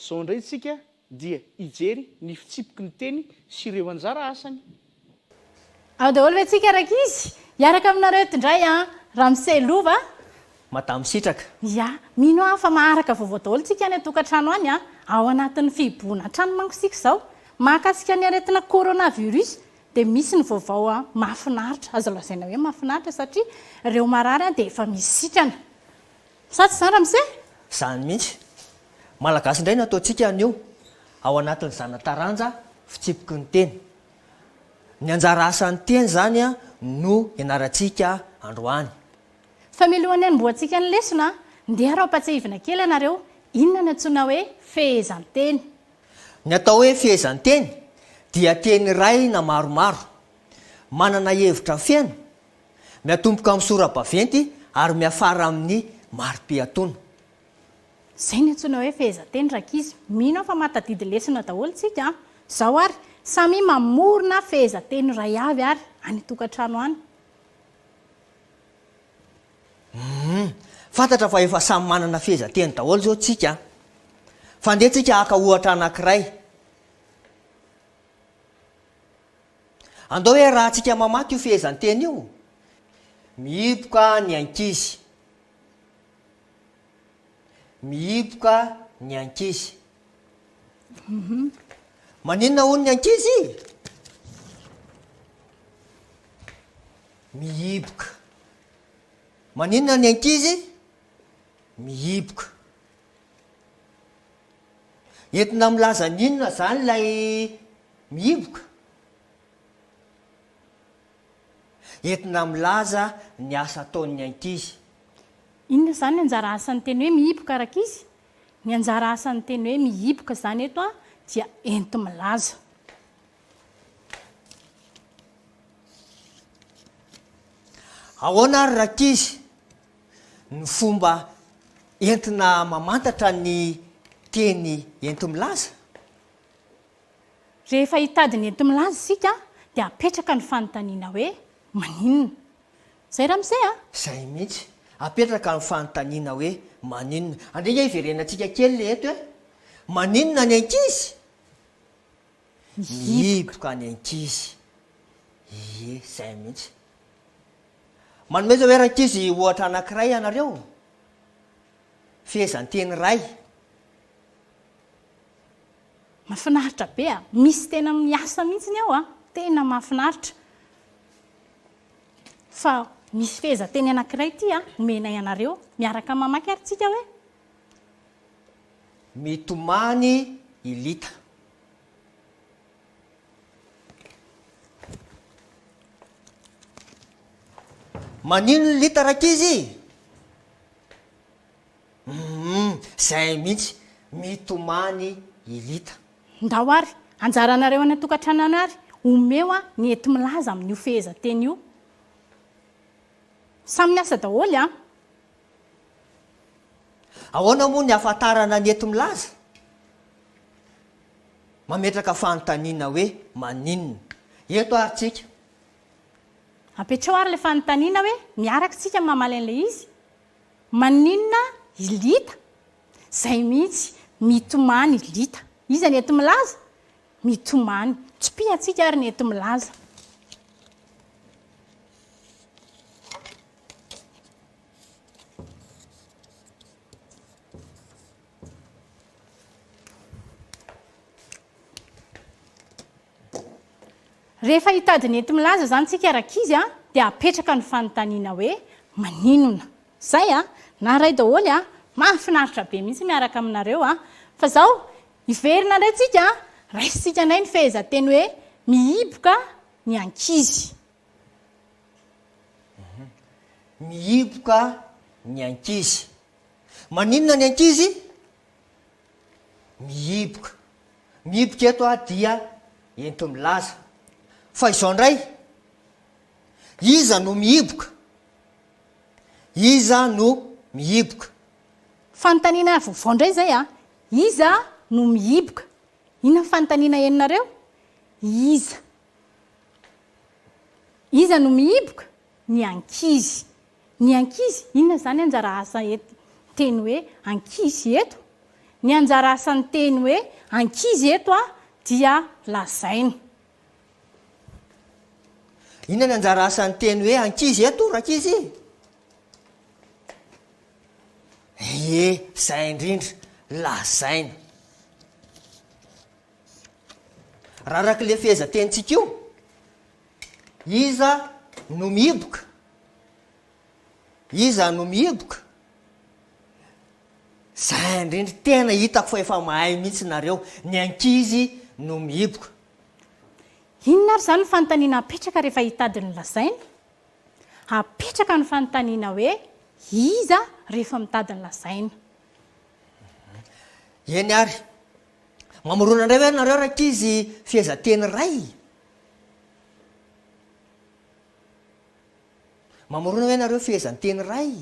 Izao indray isika dia hijery ny fitsipiky ny teny sy ireo anjara asany. Ao daholo ve tsika rankizy? Hiaraka aminareo eto indray an, Ramose Lova a! Madame Sitraka. Ya, mino aho fa maharaka vaovao daholo tsika any an-tokantrano any an! Ao anatin'ny fihibohana hatrany manko isika izao. Mahakasika ny aretina coronavirus dia misy ny vaovao mahafinaritra, azo lazaina hoe mahafinaritra satria ireo marary dia efa misy sitrana. Sa tsy izany ramose? Izany mihitsy. Malagasy indray no ataontsika anio, ao anatin'ny zana-taranja fitsipiky ny teny. Ny anjara asan'ny teny izany no ianarantsika androany. Fa mialohan'ny hanombohantsika ny lesona, ndeha ary ampatsiahivina kely ianareo, inona ny antsoina hoe fehezanteny? Ny atao hoe fehezanteny dia teny iray na maromaro, manana hevitra feno, miatomboka amin'ny sora-baventy ary miafara amin'ny mari-piatoana. Izay no antsoina hoe fehezanteny rankizy. Mino aho fa mahatadidy lesona daholo tsika an! Izao ary, samia mamorona fehezanteny iray avy ary any an-tokantrano any. Humm. Fantatra fa efa samy manana fehezanteny daholo izao tsika an! Fa ndeha tsika haka ohatra anankiray. Andao hoe rahantsika mamaky io fehezanteny io, Mihiboka ny ankizy. Mihiboka ny ankizy. Maninona hono ny ankizy? Mihiboka. Maninona ny ankizy? Mihiboka. Entina milaza ny inona izany ilay mihiboka? Entina milaza ny asa ataon'ny ankizy. Inona izany ny anjara asan'ny teny hoe mihiboka rankizy? Ny anjara asan'ny teny hoe mihiboka izany eto dia enti-milaza. Ahoana ary rankizy ny fomba entina mamantatra ny teny enti-milaza? Rehefa hitady ny enti-milaza isika dia apetraka ny fanontaniana hoe maninona? Zay ramose a! Zay mihitsy. Apetraka ny fanontaniana hoe maninona? Andeha ange hiverenantsika kely le eto e! Maninona ny ankizy? Mihiboka ny ankizy. Ie, zay mihitsy. Manomeza hoe rankizy ohatra anankiray ianareo? Fehezanteny iray. Mafinaritra be a! Misy tena miasa mihitsy ao a! Tena mahafinaritra. Fa misy fehezanteny anankiray ity a, omenay anareo, miaraka mamaky ary tsika hoe. Mitomany i Lita. Maninona i Lita rankizy? Humm, zay mihitsy, mitomany i Lita. Ndao ary, anjaranareo any an-tokantrano any ary, omeo aho ny enti-milaza amin'io fehezanteny io. Samy miasa daholo an! Ahoana moa ny ahafantarana ny enti-milaza? Mametraka fanontaniana hoe maninona? Eto ary tsika. Apetraho ary ilay fanontaniana hoe miaraka isika mamaly an'ilay izy. Maninona i Lita? Zay mihitsy, mitomany i Lita. Iza ny enti-milaza? Mitomany. Tsipihantsika ary ny enti-milaza. Rehefa hitady ny enti-milaza izany tsika rankizy a, dia apetraka ny fanontaniana hoe maninona? Zay a! Naharay daholo a! Mahafinaritra be mihitsy miaraka aminareo a! Fa zao, hiverina indray tsika a, raisintsika indray ny fehezanteny hoe mihiboka ny ankizy. Mihiboka ny ankizy. Maninona ny ankizy? Mihiboka. Mihiboka eto aho dia enti-milaza. Fa izao indray, iza no mihiboka? Iza no mihiboka? Fanontaniana vaovao indray izay a! Iza no mihiboka? Inona ny fanontaniana henonareo? Iza. Iza no mihiboka? Ny ankizy. Ny ankizy, inona izany anjara asa eto teny hoe ankizy eto? Ny anjara asan'ny teny hoe ankizy eto dia lazaina. Inona ny anjara asan'ny teny hoe ankizy eto rankizy? Ie, izay indrindra, lazaina. Raha araka ilay fehezantenintsika io, iza no mihiboka? Iza no mihiboka? Zay indrindra, tena hitako fa efa mahay mihitsy nareo, ny ankizy no mihiboka. Inona ary izany ny fanontaniana apetraka rehefa hitady ny lazaina? Apetraka ny fanontaniana hoe iza rehefa mitady ny lazaina. Eny ary. Mamorona indray ve nareo rankizy fehezanteny iray? Mamorona ve nareo fehezanteny iray?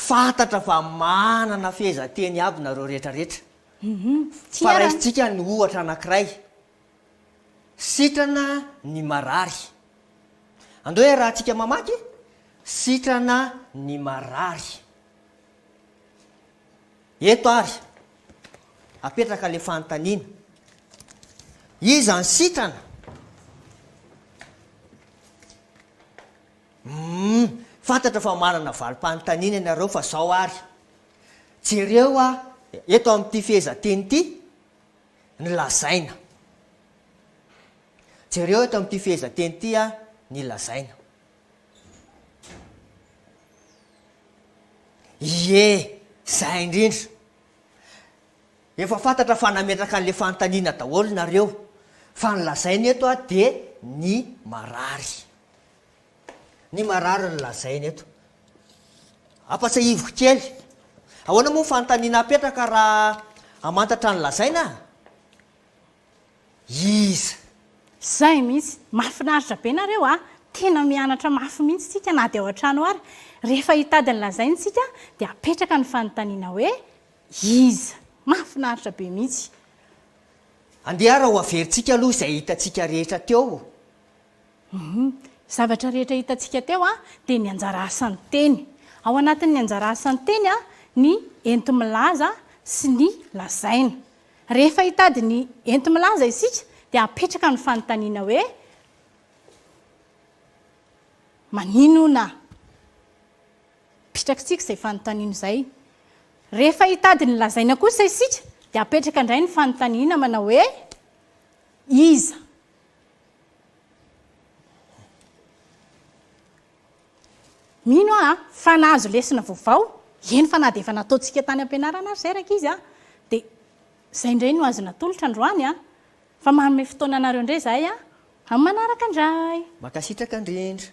Fantatra fa manana fehezanteny aby nareo rehetra rehetra. Fa raisintsika ny ohatra anankiray. Sitrana ny marary. Andao iarahantsika mamaky, Sitrana ny marary. Eto ary, apetraka ilay fanontaniana, Iza ny sitrana? Humm, fantatra fa manana valim-panontaniana ianareo fa zao ary, jereo aho eto amin'ity fehezanteny ity ny lazaina. Jereo eto amin'ity fehezanteny ity ny lazaina. Ie, zay indrindra. Efa fantatra fa nametraka an'le fanontaniana daholo nareo, fa ny lazaina eto dia ny marary. Ny marary no lazaina eto. Ampatsahiviko kely. Ahoana moa ny fanontaniana apetraka raha hamantatra ny lazaina? Iza? Zay mihitsy! Mahafinaritra be nareo a! Tena mianatra mafy mihitsy tsika na dia ao an-trano ary. Rehefa hitady ny lazainy tsika dia apetraka ny fanontaniana hoe iza? Mahafinaritra be mihitsy. Andeha ary ho averintsika aloha izay hitantsika rehetra teo. Ny zavatra rehetra hitantsika teo dia ny anjara asan'ny teny. Ao anatin'ny anjara asan'ny teny ny enti-milaza sy ny lazaina. Rehefa hitady ny enti-milaza isika dia apetraka ny fanontaniana hoe, Maninona? Apetrakitsika izay fanontaniana izay. Rehefa hitady ny lazaina kosa isika dia apetraka indray ny fanontaniana manao hoe, Iza? Mino aho fa nahazo lesona vaovao, eny fa na dia efa nataontsika tany am-pianarana ary izay rankizy a, dia izay indray no azo natolotra androany a, fa manome fotoana anareo indray izahay a, amin'ny manaraka indray. Mankasitraka indrindra.